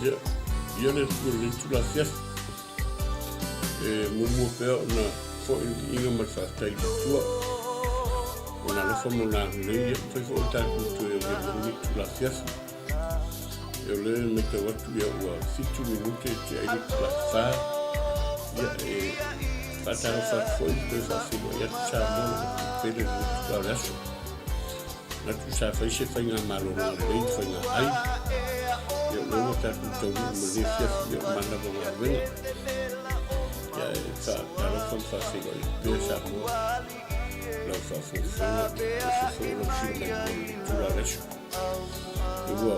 Ia, ia le Atua i lenei itula afiafi. E muamua pea ona foi le viiga ma le faafetai i le Atua. Ona alofa ma ona agalelei, ia mafai foi ona tatou toe aulia mai lenei itula afiafi. Ia o lea e matau atu ia ua 7 minute tea ai le itula 4. Ia e faatalofa atu foi ma toe faafeiloai atu Samoa lo outou pele i lenei itula o le aso. Manatu sa fai se faigamalologa lelei i faiga ai. Ia o lea ua tatou taunuu ma lenei afiafi ia o manava o galuega. Ia e faatalofa ma faafeiloai atu pea Samoa lau faafogafoga aemaise foi o lau sila mai i le itula o le aso. Ia ua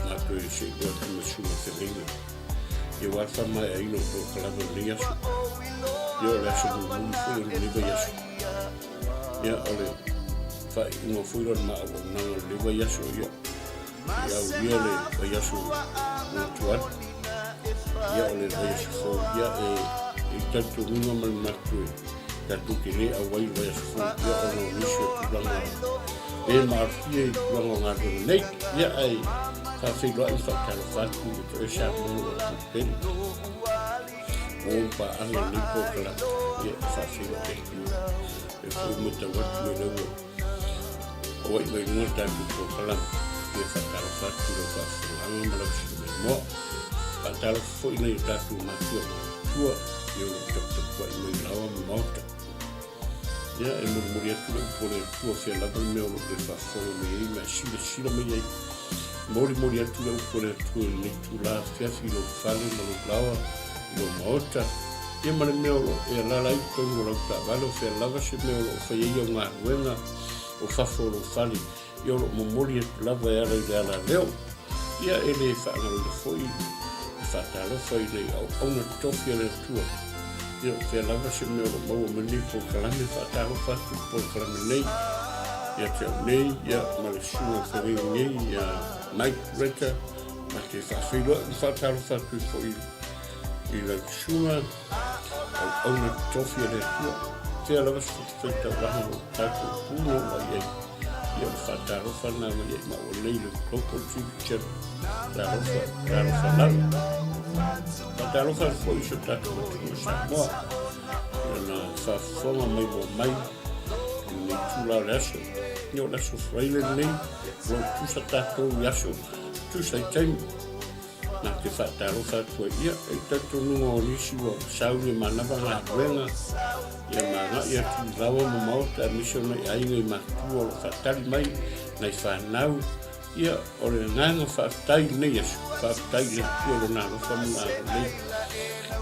matou e seilua atu ma susuga feleiga. Ia ua faamaeaina o polokalame o lenei aso. Ia o le aso mulimuli foi o lenei vaiaso. Ia o le faaiuga foi lea o le ma auaunaga o lenei vaiaso, ia ia aulia le vaiaso ua atu atu. Ia o le vaiaso fou, ia e i talitonuga ma le manatu e tatou te le auai le vaiaso fou, ia ona o nisi o tulaga le maalofia i tulaga o galuega nei. Ia ae faafeiloai ma faatalofa atu i le toʻe Samoa o lo o pele. Ua ou paaga i lenei polokalame, ia e faafeiloai atu e foi matau atu e lea ua auai mai luga le tatou polokalame. Ia faatalofa atu i lau faafofogaaga ma lau siumaimoa. Faatalofa foi i nai o tatou matua matutua ia o lo o taputapuai mai laoa ma maota. Ia e molimoli atu le upu a le Atua fea lava le mea o lo o le faafofoga mai ai ma e silasila mai ai. Molimoli atu le upu a le Atua i lenei itula afiafi i lou fale ma lou laoa, i lou maota, ia ma le mea o lo o e alaala ai i totonu o lau taavale, o fea lava se mea o lo o fai ai au galuega o fafo o lou fale, ia o lo o momoli atu lava e ala i le alaleo. Ia e le faagaloina foi le faatalofa i le auauna totofi a le Atua. Ia o fea lava se mea o lo o maua mai lenei polokalame, faatalofa atu i le polokalame nei ia te au nei, ia ma le susuga o feagaiga nei ia Mike Reta, ma te faafeiloai ma faatalofa atu foi i lau susuga auauna totofi a le Atua. Fea lava se fatafaitaulaga o lo o tatou punoa i ai. Ia o le faatalofa lena mai ia i maua nei le Global TV Channel. Talofa, talofa lava. Faatalofa atu foi i si o tatou atunuu o Samoa. I lona faafofoga mai mo mai i lenei itula o le aso. Ia o le aso Faraile lenei, o lo o tusa tatou i aso, tusa i taimi. Na te faatalofa atu ai ia, e i talitonuga o nisi ua sauni e manava galuega, ia ma agai atu i laoa ma maota aemaise o nai aiga i matutua o lo o faatali mai, nai fanau, ia o le agaga faafetai i lenei aso, faafetai i le Atua i Lona alofa ma Lona agalelei.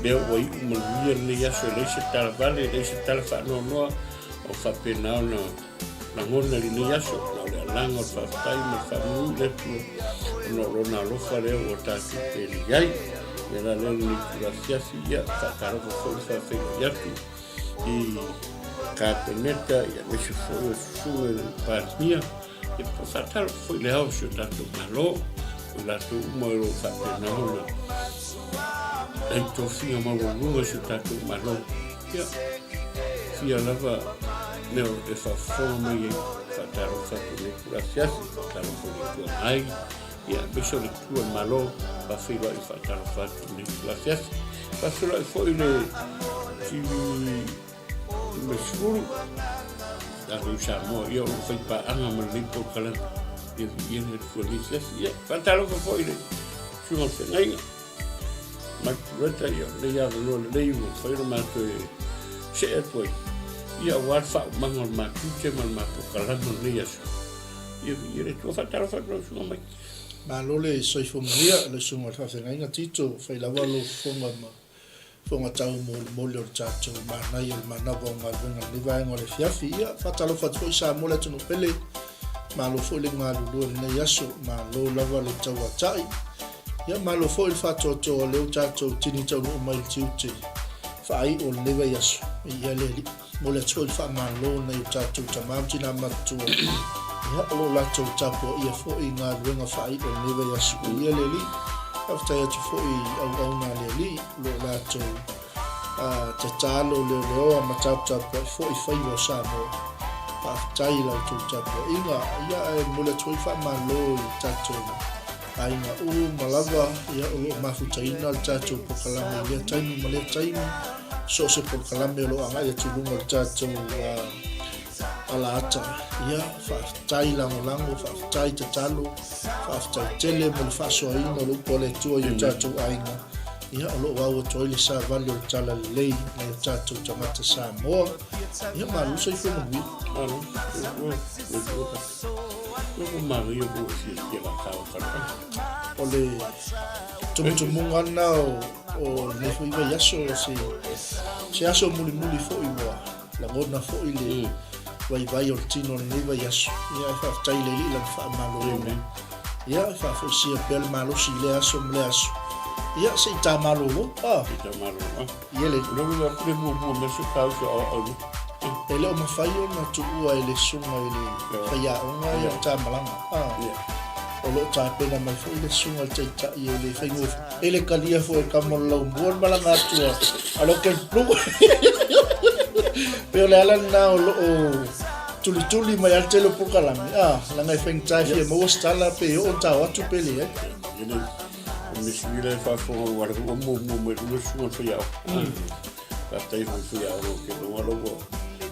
Lea ua iu manuia lenei aso, e leai se tala vale, e leai se tala faanoanoa, o faapena ona Lagona i lenei aso, na o le alaga o le faafetai ma le faamanu i le Atua, ona o Lona alofa lea ua tatou pele ai. Ia la lea lenei itula afiafi, ia, faatalofa foi ma faafeiloai atu i Kapeneta, ia aemaise foi o susuga i le Palemia, ia faatalofa foi i le ao o si o tatou Malo, o i latou uma o lo o faapena ona ai tofiga maualuga i si o tatou Malo. Ia, fia lava mea e faafofoga mai ai, faatalofa atu i lenei itula afiafi, faatalofa i le Itu Agai, ia, aemaise o le Itu a le Malo, faafeiloai faatalofa atu i lenei itula afiafi. Faafeiloai foi i le TV 50, tatou Samoa, ia, o lo o faipaaga ma lenei polokalame, ia, viia le Atua i lenei afiafi. Ia, faatalofa foi i le Susuga o le Feagaiga. Mike Reta, ia, lenei avanoa lelei ua mafai ona matou e see atu ai, ia, aua le faaumaga o le ma tiute ma le ma polokalame o lenei aso. Ia, viia le Atua. Faatalofa atu lau Susuga Mike. Malo le soifua manuia lau Susuga i le Faafeagaiga Tito, fai lava lou fofoga ma fofoga taumolimoli o le tatou manaia o le manava o galuega i lenei vaega o le afiafi. Ia, faatalofa atu foi Samoa le atunuu pele, malo foi le galulue i lenei aso, malo lava le tauatai. Ia malo foi le faatoatoa o lea ua tatou tini taunuu mai i le tiute faaiu o lenei vaiaso. Ia le Alii, momoli atu foi le faamalo i nai o tatou tama ma tina matutua, ia o lo o latou tapuaia foi i galuega faaiu o lenei vaiaso. Ia le Alii, faafetai atu foi i auauna a le Alii o lo o latou tatalo leoleoa ma taputapuai foi faiva o Samoa. Faafetai i la outou tapuaiga. Ia ae momoli atu foi le faamalo i le tatou. Aiga uma lava ia o lo o mafutaina le tatou polokalame i lea taimi ma lea taimi, so o se polokalame o lo o agai atu i luga o le tatou alaata. Ia, faafetai lagolago, faafetai tatalo, faafetai tele mo le faasoaina o le upu a le Atua i o tatou aiga. Ia, o lo o au atu ai le savali o le talalelei nai o tatou tagata Samoa. Ia, malo soifua manuia. Malo, soifua, soifua. O le tumutumuga lena o lenei foi vaiaso, o se aso mulimuli foi ua lagona foi le vaivai o le tino o lenei vaiaso. Ia, e faafetai i le Alii i lana faamalologa. Ia, e faafoisia pea le malosi i lea aso ma lea aso. Ia, se i ta malolo. Ah. Se i ta malolo. Ia le. Le muamua mea se tau se au. E le o mafai ona tuua e le susuga i le faiaoga ia le tamalaga. O lo o tapena mai foi le susuga i le taitai e le faigofie, e le talia foi e tama o le laumua le malaga atu a Logan Blue. Pei o le ala lena o lo o tulituli mai lava le tele o polokalame, leaga e faigata e fia maua se tala pe oo ona tao atu pe leai. O mea e faafofoga ua muamua mai luga susuga i le faiaoga. Faafetai foi faiaoga ou te iloa la ua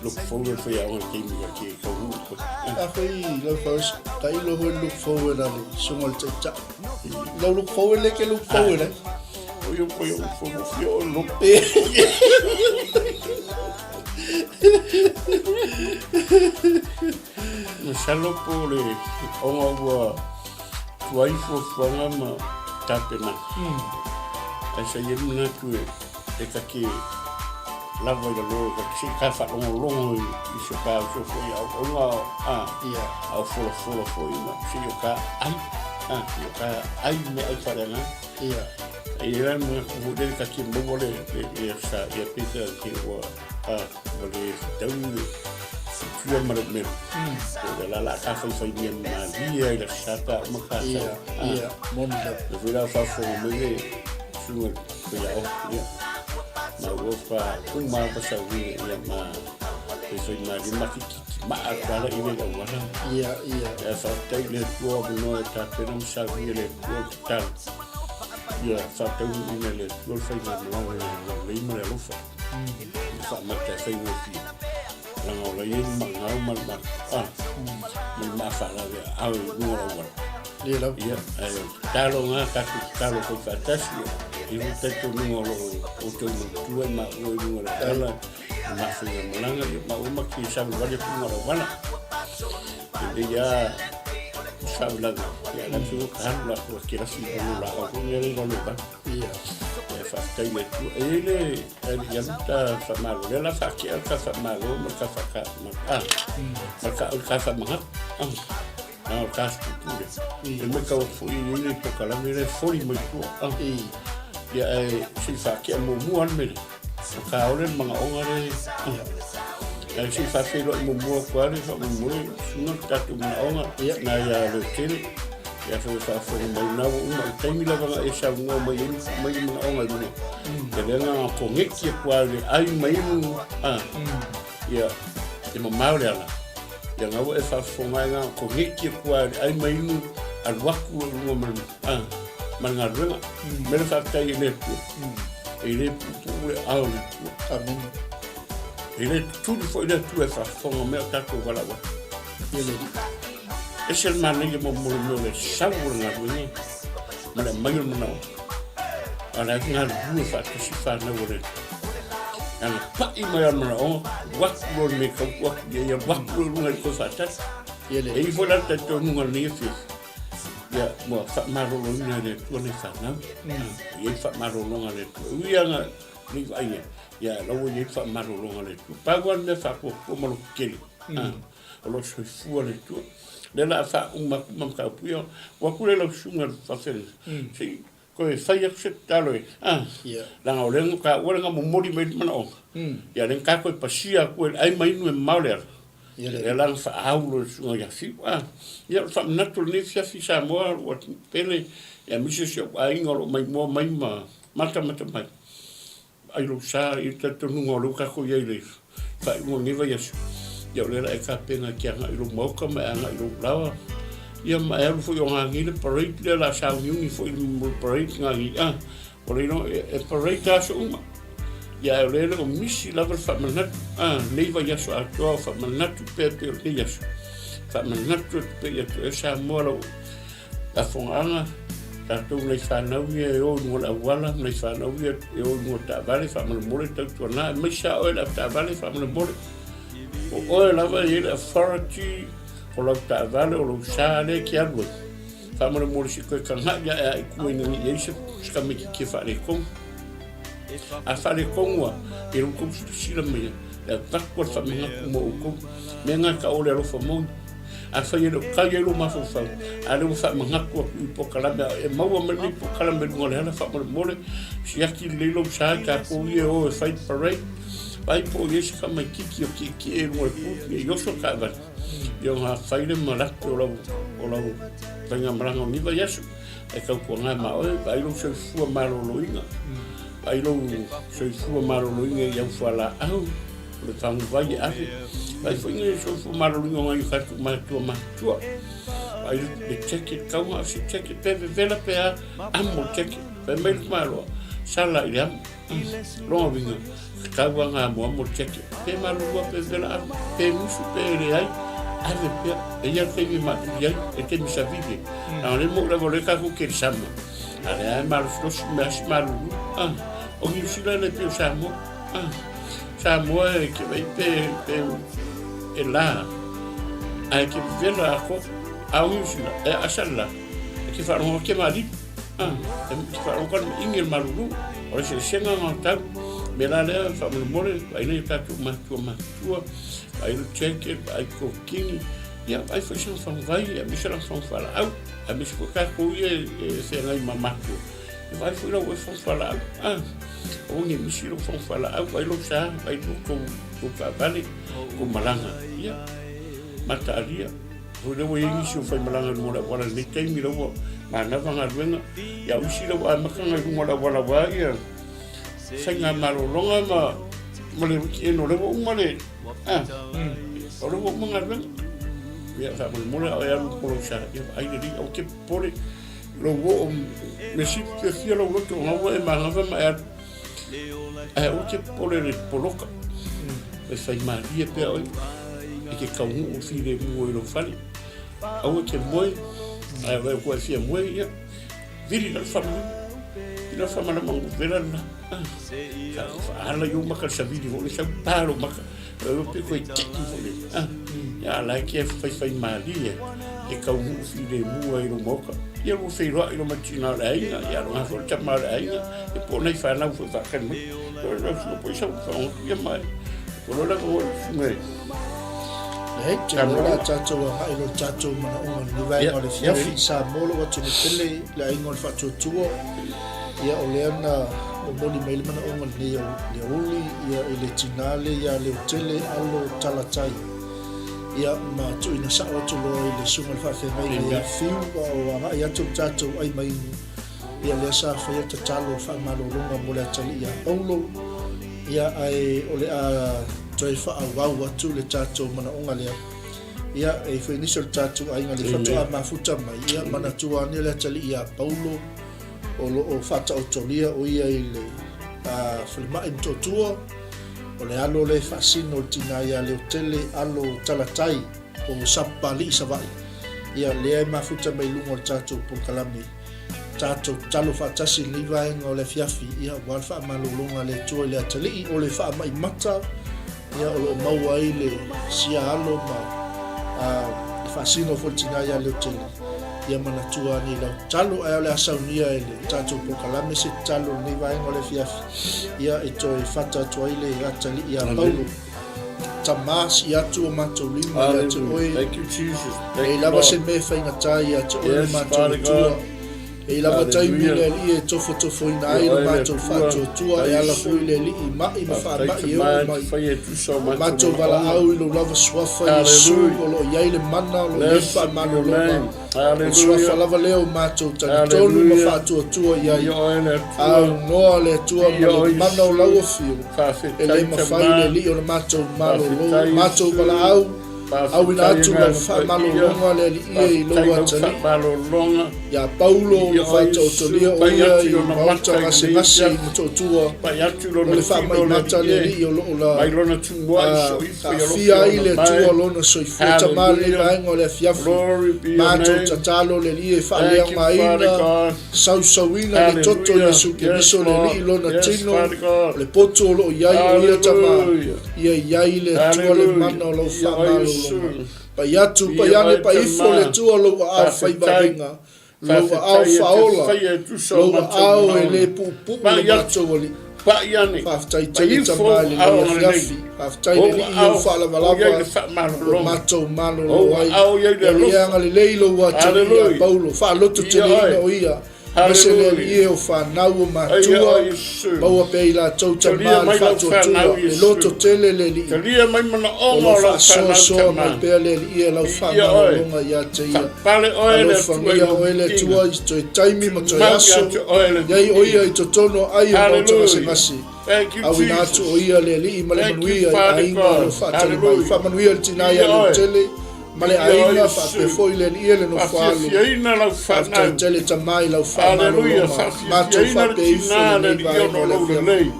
look forward faiaoga i le taimi ka ke taunuu koe. A foi lau faus, tailo foi look forward a le susuga i le taitai. Lau look forward le ke look forward ai. O yo ko yo fo mo fio o look. Masalo po le onga ua tuai fuafuaga ma tapenaga. Ae sa i ai le manatu e e ta te lava i lalo, e ta te ka faalogologo i so ka uso foi auaunga a a o folafola foi ma se i o ka ai a i o ka ai meaai faaleagaga. E i ai la le manatu foi lele ta te maua le le sa ia pei sa te ua a ua le fetaui le futia ma le umele. O le la la ka faifai mea malie ai le sa ta uma ka sa. Ia, moni lava. Le foi la faafofoga mai le susuga i le ma ua fa uma pa sauiga ia ma faifai malie ma tititi maa atu ala i le auala. Ia, ia. Ia faafetai i le Atua avanoa e tapena ma sauia le Atua o tatalo. Ia faataunuuina e le Atua le faigamalaga i le lelei ma le alofa. Ia faamata e faigofie. Leaga o la i ai le maagau ma le ma le maafaalave aao i luga o le auala. Ia lava. Ia, ae tatalo na, tatou tatalo foi faatasi. E i ai le talitonuga o lo o outou manatua i maua i luga o le auala, i mafaigamalaga, ia maua ma te savalivali atu i luga o le auala. E lelei lava faalavelave, ia la te ka alu latou e kelafi i luga o laau foi lea i lalo o vale. Ia. Ia faafetai i le Atua. E i ai le ae le alu ta faamalo, lea la faatea le ta faamalo ma le ta faaka ma a ma le ta o le ta faamagalo. A o le ta pule. E matau atu foi e i ai le polokalame lea e foli mai tua. Ia ae se i faatea muamua lava le mea lea. O ka ole le manaoga lea. Ae se i faafeiloai muamua atu lava le faamoemoe susuga le tatou manaoga na ia Leotele. Ia foi faafofoga mai na ua uma i le taimi lava na e saunoa mai ai mai le manaoga i luga. Ia lea na koneki atu lava i le ai ma inu ia e mamao le ala. Ia na ua e faafofoga ai na koneki atu lava i le ai ma inu alu atu i luga ma le ma le galuega. Me le faafetai i le Atua. E le puupuu le ao o le Atua. Amene. E le tutuli foi le Atua e faafofoga mea o tatou valaau atu. Ia le Alii. Ese le manaia mo mo le mea o le sau o le galuega ma le aumai o le manaoga. A o la e galulue faatasi fanau a le Atua. E anapai mai lava le manaoga, alu atu loa le mea e tautu atu i ai, alu atu loa i luga i le toe faatasi. Ia le E i ai foi la le talitonuga i lenei afiafi, ia ua faamaloloina e le Atua nei fanau. E i ai le faamalologa a le Atua. E ui lava ina le i vaaia, ia a o la ua i ai le faamalologa a le Atua. Pau lava le mea faatuatua ma lototele, o lo o soifua le Atua. O lea o le a faauma atu ma mataupu ia, ua atu lea i lau susuga i le faafeagaiga, se i toe fai atu se tatalo e, leaga o lea na taua le na momoli mai le manaoga, ia lea na ta toe pasia atu e le ai ma inu e mamao le ala. Ia lea la na faaau loa e le susuga ia Fiu. Ia o le faamanatu o lenei afiafi Samoa ua pele, aemaise si ou aiga o lo o maimoa mai ma matamata mai. Ai lou sa i le talitonuga o lea ua tatou i ai i le faaiuga o lenei vaiaso, ia o lea la e tapena e te agai i lou maota ma e agai i lou laoa Ia ma e alu foi o gagi le parade lea la sauniuni foi mo le parade gagi a. O le iloa e parade aso uma. Ia ae o lea e le o misi lava le faamanatu a nei vaiaso atoa o faamanatu pea pei o lenei aso. Faamanatu atu pea ia te oe Samoa lau lafogaaga tatou nai fanau ia e o i luga o le auala, nai fanau ia e o i luga o taavale faamolemole tautuana aemaise lava oe le avetaavale faamolemole. O oe lava e i ai le authority o lau taavale o lou sa lea e te alu ai. Faamolemole se i toe tagai ae a i tua ina ne i i ai se tamaitiiti e faaletonu. A faaletonu lava, ia lo outou silasila mai e avatu le faamanatu mo outou. Mea na e tau o le alofa moni. Afai e le o tali ai lou mafaufau, a lea ua faamanatu atu i polokalame, a e maua mai lenei polokalame i luga o le ala, faamolemole, siaki lelei lou sa i tatou ia e o e fai le parade, vaai po o i ai se tamaitiiti o tietie i luga o le booth ne i oso le taavale, ia ona fai le manatu o lau, o lau faigamalaga o lenei vaiaso. Ae tautuana ma oe, vaai lou soifua maloloina, vaai lou soifua maloloina i au fualaau, o le faguvai e ave, vaai foi le soifua maloloina o nai o tatou matua matutua, vaai le ticket, tau na o se ticket, pe vevela pe a, amo le ticket, fai mai le tamaloa, sala i le amo. Lona uiga, tatau lava ona amoamo le ticket, pe malulu lava pe vevela ave, pe musu pe leai, ave pea, e i ai le taimi e mavili ai, e taimi savili ai. Leaga o lea e moni lava o lea tatou te i le sama, a o lea lava e malosilosi ma mea asi malulu. O Niu Sila e le pei o Samoa. Samoa e te vaai pe, pe e la, ae te vevela atoa. A o Niu Sila, e aasa le la, e te faalogo atu e maliu. E te faalogo atu le maigi o le malulu. O le eseesega lena o tau. O le mea la lea, faamolemole, vaai nai o tatou matua matutua, vaai le jacket, vaai le kokini, ia vaai foi sana faguvai, aemaise lana fagu fualaau, aemaise foi tatou ia e feagai ma matua. E vaai foi lau oe fagu fualaau. Aua ne i misi lou fagu fualaau, vaai lou sa, vaai lou tou taavale, tou malaga. Ia, mataalia. Foi lea ua i ai nisi o faimalaga i luga o le auala i lenei taimi, la ua manava galuega. Ia, o isi la ua amata ona i luga o le auala aua ia faiga malologa ma ma le weekend o lea ua uma le ah, o lea ua uma galuega. Ia, faamolemole a o e alu po lou sa, ia vaai lelei, aua te popole lou oo me sili fiafia lou loto ona ua e manava ma e alu. Ae aua te popole i le poloka. E fai malie pea oe i ke taunuu filemu i lou fale. Aua te moe, ae o ua e fia moe, ia, vili i lalo faamalama. Vili lalo faamalama ona ou vela lena. Faaala i ou maka i le savili foi lea, sau pa lou maka. Ua pei koe tei foi lea. Ia, a la e te faifai malie e taunuu filemu ai i lou maota. Ia ua feiloai loa ma le tina o le aiga, ia aloga foi le tama o le aiga, ia po o nai fanau foi faatali mai. O le sua po i sau fagotu ia mai. O lo lava o le susuga e. Leai, te iloa o le a tatou agai loa i le tatou manaoga i lenei vaega o le afiafi. Samoa lou atunuu pele, le aiga o le faatuatua. Ia, o lea na momoli mai le manaoga lenei o le aoauli ia, i le tina lea ia Leotele Alo Talatai. Ia, ma tuuina sao atu loa i le susuga i le faafeagaiga ia Fiu, a o agai atu le tatou ai mainu. Ia, lea sa faia le tatalo faamalologa mo le atalii ia Paulo. Ia, ae o le a toe faaauau atu le tatou manaoga lea. Ia, e i ai foi nisi o le tatou aiga le faatoa mafuta mai, ia, manatua ane le atalii ia Paulo, o lo o faataotolia o ia i le falemai Motootua, o le alo lea e faasino le tina ia Leotele Alo Talatai o Sapapalii Savaii. Ia, lea e mafuta mai luga o le tatou polokalame. Tatou tatalo faatasi i lenei vaega o le afiafi, ia, aua le faamalologa a le Atua i le atalii o le faamai mata, ia, o lo o maua ai le sia alo ma a, e faasino foi le tina ia Leotele. Ia manatua ane i lau tatalo, ae o le a saunia e le tatou polokalame se tatalo i lenei vaega o le afiafi, ia, e toe fata atu ai le atalii ia Paulo. Tama, sii atu o matou lima ia te oe. E i lava se mea e faigata ia te oe le matou Atua. E i lava taimi le Alii e tofotofoina ai lo matou faatuatua, e ala foi le Alii i ma'i ma faama'i e oo mai. O matou valaau i lou lava suafa Iesu, o lo o i ai le mana, o lo o i ai le faamalologa. O le suafa lava lea o matou talitonu ma faatuatua i ai. Aunoa le Atua ma le mana o lau afio, e le mafai le Alii o le matou malolo, matou valaau. Auina atu lau faamalologa le Alii e i lou atalii. Ia Paulo o lo faataotolia o ia i maota gasegase i Motootua, o le faamaimata le Alii o lo o la aafia ai le Atua lona soifua tama lenei vaega o le afiafi. Matou tatalo le Alii e faaleaogaina sausauina le toto i Iesu Keriso le Alii lona tino, o le poto o lo o i ai o ia tama, ia i ai le Atua le mana o lau faamalologa. Pai atu, pai ane, pai ifo le Atua lou aao faivavega, lou aao faaola, lou aao e le puupuu le matou Alii. Faafetai tele tama i lenei afiafi. Faafetai le Alii i ou faalavalava ua matou malolo ai. Ia e agalelei lou atalii ia Paulo, faalototeleina o ia Aemaise le Alii e o fanau o matua, maua pea i latou tama le faatuatua, le loto tele le Alii. O lo o faasoasoa mai pea le Alii e lau faamalologa ia te ia. Alofagia oe le Atua i toe taimi ma toe aso, iai o ia i totonu o ai o maota gasegase. Auina atu o ia le Alii ma le manuia i aiga o lo o faatali mai. Faamanuia le tina ia Leutele. Ma le aiga faapea foi le alii e le nofo alo. Faafetai tele tama i lau faamalologa. Matou faapea ifo lenei vaega o le afiafi.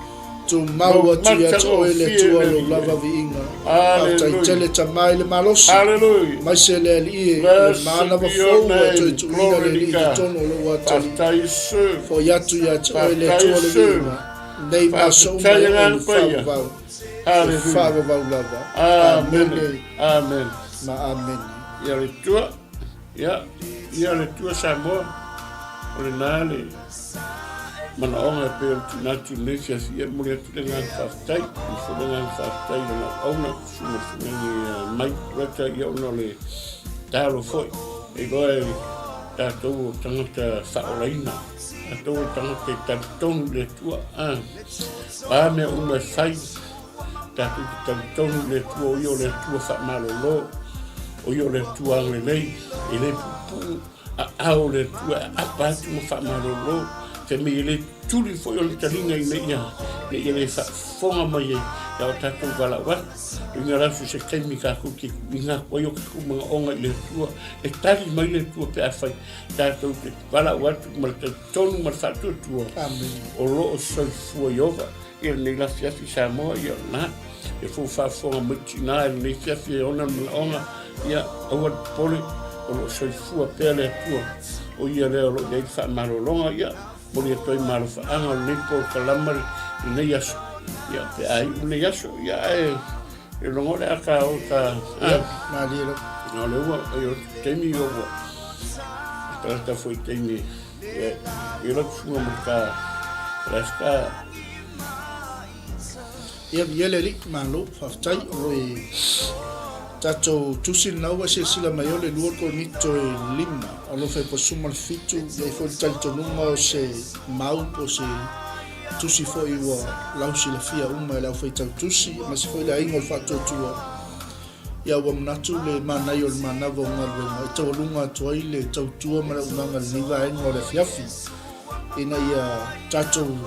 Tumau atu ia te oe le Atua lou lava viiga. Faafetai tele tama i le malosi. Maise le alii e le manava fou ua toe tuuina le alii i totonu o lou atalii. Foi atu ia te oe le Atua le viiga. Nei ma aso uma e oe le faavavau. E faavavau lava. Amene. Amen. Ma amene. Ia le Atua, ia, ia le Atua Samoa, o lena le manaoga e pei ona tuuina atu i lenei afiafi. Ia e momoli atu le agaga faafetai, momoli foi le agaga faafetai i lana auauna, susuga i le feagaiga ia Mike Reta, ia ona o le talo foi, e iloa e tatou o tagata faaolaina, tatou o tagata e talitonu i le Atua, a, o a mea uma e fai, Tatou te talitonu i le Atua, o ia o le Atua faamalolo, o ia o le Atua agalelei, e le puupuu aao o le Atua e aapa atu ma faamalolo, fai mai e le tuli foi ona taliga ina ia, ina ia le faafofoga mai ai ia o tatou valaau atu. Luga la so se taimi tatou te tuuina atu ai o tatou manaoga i le Atua, e tali mai le Atua pe afai tatou te valaau atu ma le talitonu ma le faatuatua o lo o soifua Ieova. Ia lenei la afiafi Samoa, ia na, e fou faafofoga mai tina i lenei afiafi e ona le manaoga, ia aua le popole, o lo o soifua pea le Atua, o ia lea o lo o i ai le faamalologa, ia momoli atu ai ma alofaaga o lenei polokalama lenei aso, ia pe a iu lenei aso, ia ae e logo le aka o ka, Ia, malie lava. O lea ua, ai o le taimi ua, tagata foi taimi, ia, ia lau susuga ma ka, rasta. Ia, viia le Alii, malo, faafetai, o lo e tatou tusi lena ua e silasila mai o le 2 Korinito e 5, o lo fai posuma le 7, i ai foi le talitonuga o se mau po o se tusi foi ua lausilafia uma e le aufaitau tusi, aemaise foi le aiga o le faatuatua. Ia ua manatu le manaia o le manava o galuega e taualuga atu ai le tautua ma le auaunaga i lenei vaega o le afiafi ina ia tatou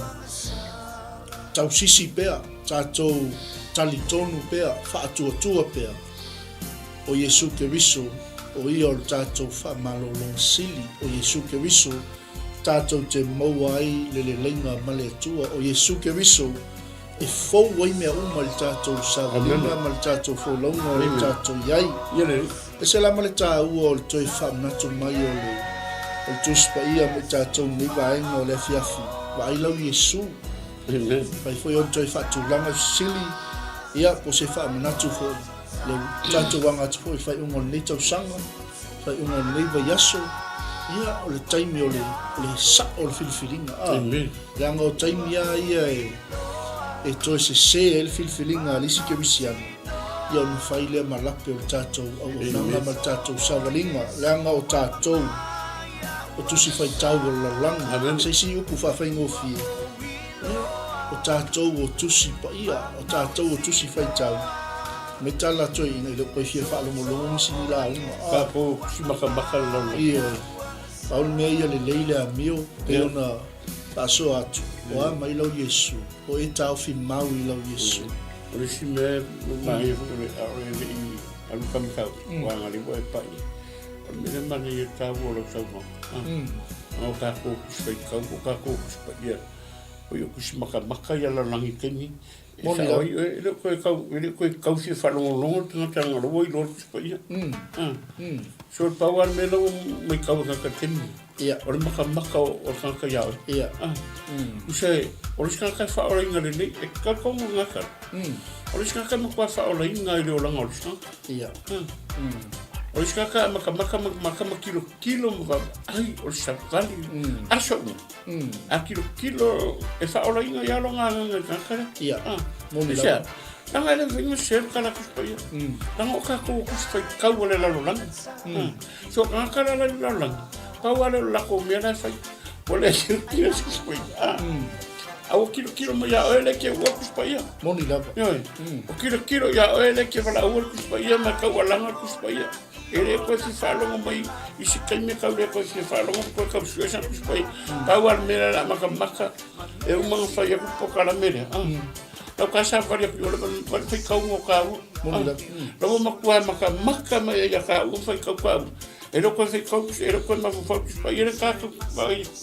tausisi pea, tatou talitonu pea, faatuatua pea o Iesu Keriso o ia o le tatou faamalologa sili, o Iesu Keriso tatou te maua ai le leleiga ma le Atua, o Iesu Keriso e fou ai mea uma i le tatou savaliga ma le tatou folauga o le tatou i ai. E ese la ma le taua o le toe faamanatu mai o le o le Tusi Paia mo i tatou i lenei vaega o le afiafi, vaai lau Iesu. Fai foi ona toe faatulaga fesili, ia, po o se faamanatu foi, le tatou aga atu foi i le faaiuga o lenei tausaga, faaiuga o lenei vaiaso, ia, o le taimi o le, o le sao o le filifiliga. A, leaga o taimi lava ia e, e toe sese ai le filifiliga a le isi kerisiano, ia ona fai lea ma lape o le tatou auaunaga ma le tatou savaliga, leaga o tatou o tusi faitau o le lalolagi. Se isi upu faafaigofie, ia, o tatou o tusi paia, o tatou o tusi faitau, me tala toeaiina i le toe fia faalogologo nisi ni lauga. Tatou tusi makamaka le lalolagi. Ioe. Pau le mea ia lelei le amio, pei ona faasoa atu, o a mai lau Iesu, o e taofi mau i lau Iesu. O le isi mea e manaia foi o le, a o le le i. Alu ka mataupu, ua agaleu e paʻi. O le mea lea manaia le taua o lau saunoaga. O tatou Tusi Faitau po o tatou Tusi Paia, o ia tusi makamaka ia lalolagi i taimi e sao ai, e le o toe tau, e le o toe tau fia faalogologo le tagata leaga o la ua iloa le Tusi Paia. So pau lava le mea la ua matau e tagata i le taimi lenei, o le makamaka o le tagata ia oe. Tusa o le isi tagata e faaolaina lelei, e talitonu le tagata, o le isi tagata e matua faaolaina i le olaga o le isi tagata. O le isi tagata a makamaka makamaka ma tilotilo ma vaavaai o le savali, aso uma. A tilotilo e faaolaina ia lona agaga i le tagata lea. Aisea? Leaga e le mafai ona sese le tala a Tusi Paia. Leaga o tatou o tusi faitau a le lalolagi. So o tagata la la i le lalolagi, pau lava lea o le latou mea la e fai, ua le tilotilo i se Tusi Paia. A ua tilotilo mai ia oe lea e te uua le Tusi Paia. Moni lava. Ioe. O tilotilo ia oe lea e te valaua le Tusi Paia ma e taualaga le Tusi Paia. E le toe fia faalogo mai i se taimi e tau le toe fia faalogo ma toe tau sue sana Tusi Paia. Pau lava le mea lea o le a matamata e uma ona fai atu le polokalame lea. Lau ka savali atu i o le ma le faitauga o taua. Lau ua matua matamata mai ai ia taua ma faitau taua. E le o toe faitau, e le o toe mafaufau Tusi Paia le tatou,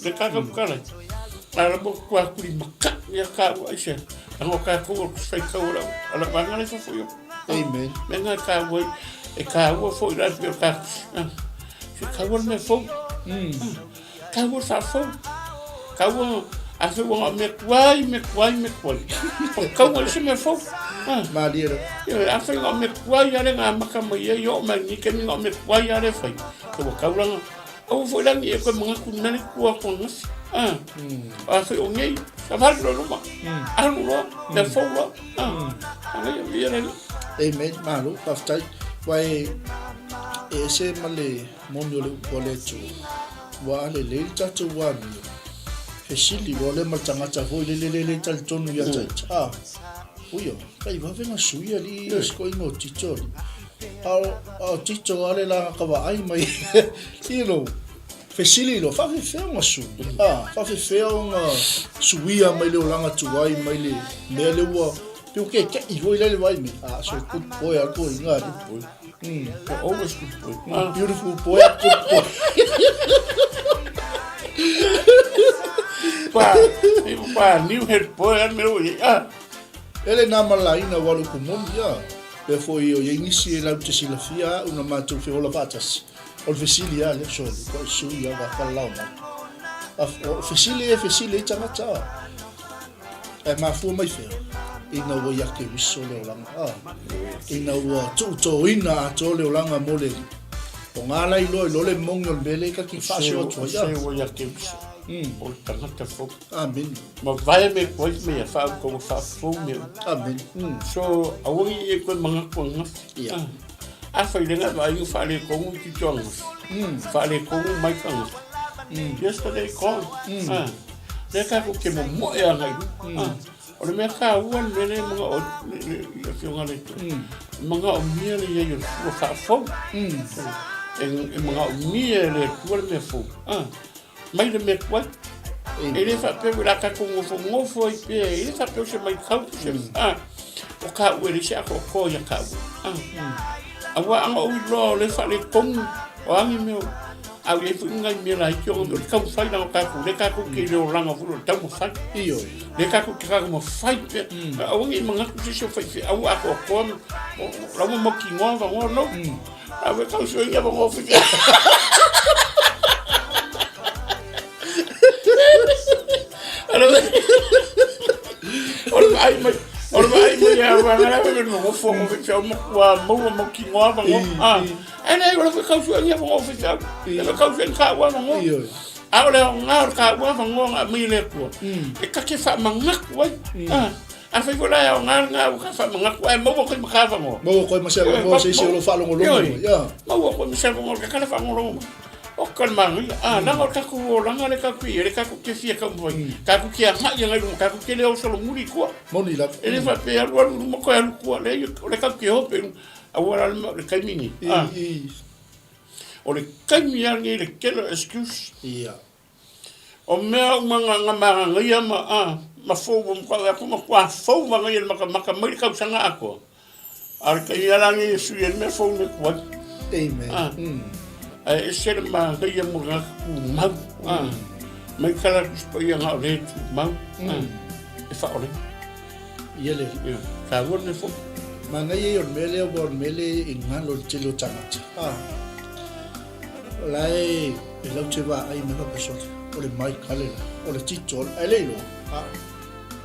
le tatou tatala. A la ua matua tulimatai ia taua aisea? Leaga o tatou o Tusi Faitau a lau vaega la e fafo i o. Amen. Mea na e taua ai, e taua foi la pei o tatou. Se taua le mea fou. Taua le faafou. Taua, afai ua na o mea tuai, mea tuai, mea tuai. O taua le se mea fou. Malie lava. Ioe, afai na o mea tuai lava le na amata mai ai, oo mai lenei taimi na o mea tuai lava le fai. Ua tau la na, aua foi la ne i e toe manatu i le mea lea i tua atu ananafi. Afai o nei, savali loa i luma, alu loa, mea fou loa. Manaia, viia le Alii. Amen, malo, faafetai. Aua e ese ma le moni o le upu a le Atua, ua a lelei le tatou amio, fesili loa lea ma le tagata foi lele le le talitonu ia Taita, a, uia, kai vave na sui alii ia sikoiga o Tito alii. A o, a o Tito a le la ka vaai mai, you know, fesili loa, faafefea ona sui, a, faafefea ona suia mai le olaga tuai mai le mea lea ua, pei ua keke'i foi la le vaai mai, a, so good boy a le toeaina alii. You're always good boy. Beautiful boy, good boy. Pa, pa, new head boy, a mea ua iai. Ah. Ele nā malaina ua alu ku moni, ah. Pea foi o iai nisi e lau te silafia a'u na matou feola faatasi. O le fesili lava lea, sole, kua e sui lava falalalao mai. O fesili e fesili ai tagata, ah. Ae mafua mai fea? Ina ua ia Keriso le olaga, a, ina ua tuutoina atoa le olaga mo le Alii. O ngā la iloa iloa le moni o le mea lea ka ki faasoa atu ai, a. Se ua ia Keriso, o le tagata fou. Amene. Ma vae me koe me ia whaau whaafou me. Amene. So, aua i e koe mangaku angafi. Ia. A whai lenga va ai whaale kongu ki to angafi. Whaale kongu mai ka angafi. Yesterday gone. Lea tatou te momoe agai i luga. O le mea taua le mea lea e manao le Afioga a le Atua, e manaomia le i ai o le fua faafou. E manaomia e le Atua le mea fou. Mai le mea tuai. E le faapea o le a tatou nofonofo ai pea, e le faapea o se maitau, se, o taua e leai se atoatoa ia taua. Aua ana ou iloa o lea e faaletonu, o a ni mea, a ua i ai foi ni nai mea laiti ona o le taumafai leaga o tatou, lea tatou te i le olaga foi o le taumafai. Ioe. Lea tatou te taumafai pea. Aua ne i manatu se isi o faifeau ua atoatoa, o la ua mautinoa avanoa, no. A ua tau sue ni avanoa o faifeau. O le vaai mai, o le vaai mai a vaega la me nofo mo faifeau ma ua maua mautinoa avanoa. Ah, ae leai, o la foi tau sue ni avanoa o faifeau. E le tau sue ni taua avanoa. A o le aoga o le taua avanoa na aumai e le Atua, e ta te faamanatu ai. Ah, afai foi la e aoga lena ua ta faamanatu ae maua koe ma ta avanoa. Maua koe ma se avanoa se isi o lo faalogologo mai. Ia. Maua koe ma se avanoa, ta kala faalogologo mai. Oka le manaia. Ah, leaga o le tatou olaga lea tatou te i ai, lea tatou te fia taumafai. Tatou te agai agai i luma, tatou te le o solomuli i tua. Moni lava. E le faapea e alu alu i luma toe alu i tua, leai, o lea tatou te o pea i luma. Aua la le taimi lenei. Ah. O le taimi lava lenei i le tele o excuse. Ia. O mea uma na magagaia ma, ah, ma fou, ua matua atu matua fou magaia i le matamata mai le tausaga atoa. A o le taimi lava la lenei e sui ai le mea fou nei tuai. Amen. Ah. Ae ese le manaia mo le tagata tumau. Ah. Mai tala le Tusi Paia na o le tumau. Ah. E faaolaina. Ia le Ia, taua le mea fou. Manaia ia o le mea lea ua o le mea lea e galo i le tele o tagata. Ah. O la e e lau te vaai mai faapea sole, o le Michael la, o le Tito, ae le iloa. Ah.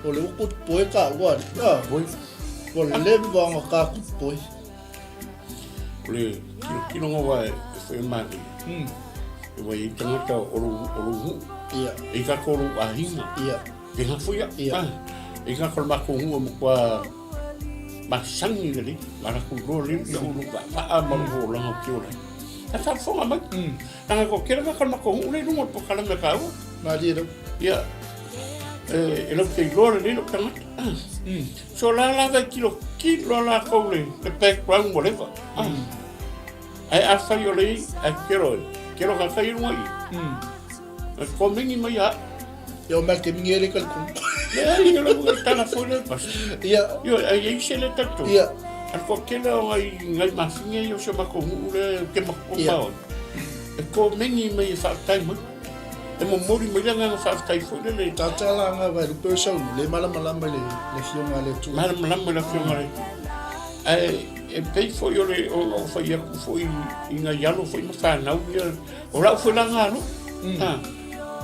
O le uku poe ka ua. Ah. Oi. Ua leva ona ka kupu poe. O le kilokiloga wa e whai manaia. E wai i tangata o lou nuu. Ia. E i kako o lou ahinga. Ia. E ngā foi Ia. Ah, e kako le makou nuu e matua masani lelei. Ma lakou iloa lelei ia o lou vaavaa ma lou olaga ou te ola ai. Ae faafofoga mai. Leaga e toatele tagata o le matou nuu lea i luga o le polokalame a tāua. Malie lava. Ia, e latou te iloa lelei lou tagata. So la lava e tilotilo a latou le background whatever. Ae afai o le i, ae kero e, kero ka kai runga i. E komengi mai a. Ia o mea ke mingi ele ka ku. Leai, o le tala foi le pas. Ia. Io, ai ei se le tatou. Ia. A ko kele o ngai ngai mafinga i o se mako nuu le ke mako pao. E komengi mai e whaatai mai. E momori mai le agaga faafetai foi lele. Tata la nga vai lupe o sau le malamalama le le fionga le tu. Malamalama le fionga le tu. Ae e pei foi o le o lou fai atu foi i ngai alo foi ma whanau ia. O lau foi la ngā alo. Ha.